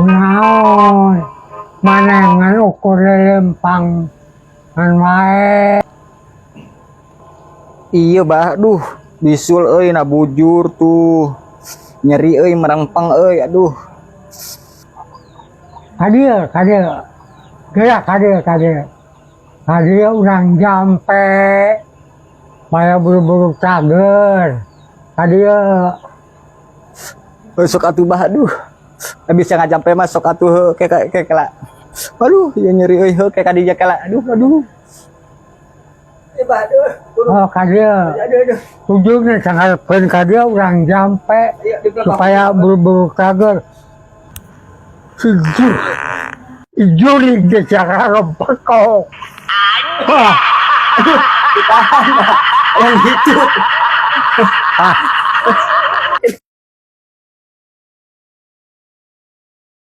Kunaon? Maneh ngan ukur lempang ngan wae. Iya, Bah, aduh, bisul euy na bujur tuh. Nyeri euy, merengpeng euy, aduh. Kadieu, kadieu. Gerak kadieu, kadieu. Kadieu urang jampe. Supaya buru-buru cager. Kadieu. Heuh, sok atuh, Bah, aduh. Eh, bisa ngajampe mah sok atuh, heuh, ke ke kela. Aduh, ieu nyeri euy, heuh, ke kadinya kela. Aduh, aduh. Eh, Bah, aduh. Oh, kadieu. Aduh, aduh. Ujungnya sanghareupeun kadieu urang jampe Ayo, di belakang. Supaya buru-buru cager. Si jurig geus lempekok. Wah, Ditahan, Bah. Yang gitu. Ah.